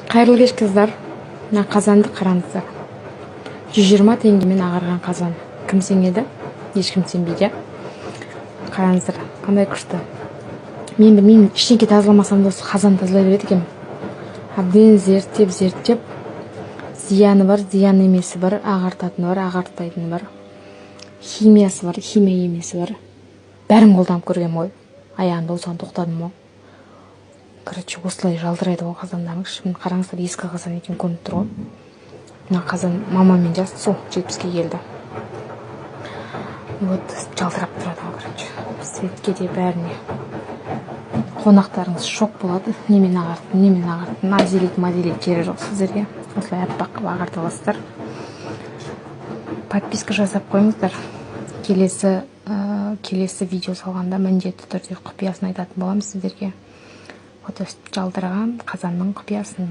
Қайырлы кеш, қыздар! Мына қазанды қараңыздар, 120 теңгемен ағарған қазан. Кім сенеді? Ешкім сенбейді, иә? Қараңыздар, қандай күшті. Мен білмеймін, ештеңке тазаламасам да, осы қазан тазалай береді екенмін. Әбден зерттеп зерттеп, зияны бар, зиян емесі бар, ағартатыны бар, ағартпайтыны бар, химиясы бар, химия емесі бар, бәрін қолданып көргенмін ғой. Аяғында осыған тоқтадым ғой. Короче, осылай жалтырайды ғой қазандарыңыз. Міне, қараңыздар, ескі қазан екен, көрініп тұр ғой. Мына қазан мамамен жас, сол 70-ке келді. Вот, жалтырап тұрады ғой, короче, светке де, бәріне. Қонақтарыңыз шок болады: немен ағарттың, немен ағарттың? Азелит мазелит керегі жоқ сіздерге, осылай аппақ қылып ағарта аласыздар. Подписка жасап қойыңыздар. Келесі видео салғанда міндетті түрде құпиясын айтатын боламын сіздерге. Вот өстіп жалтыраған қазанның құпиясын.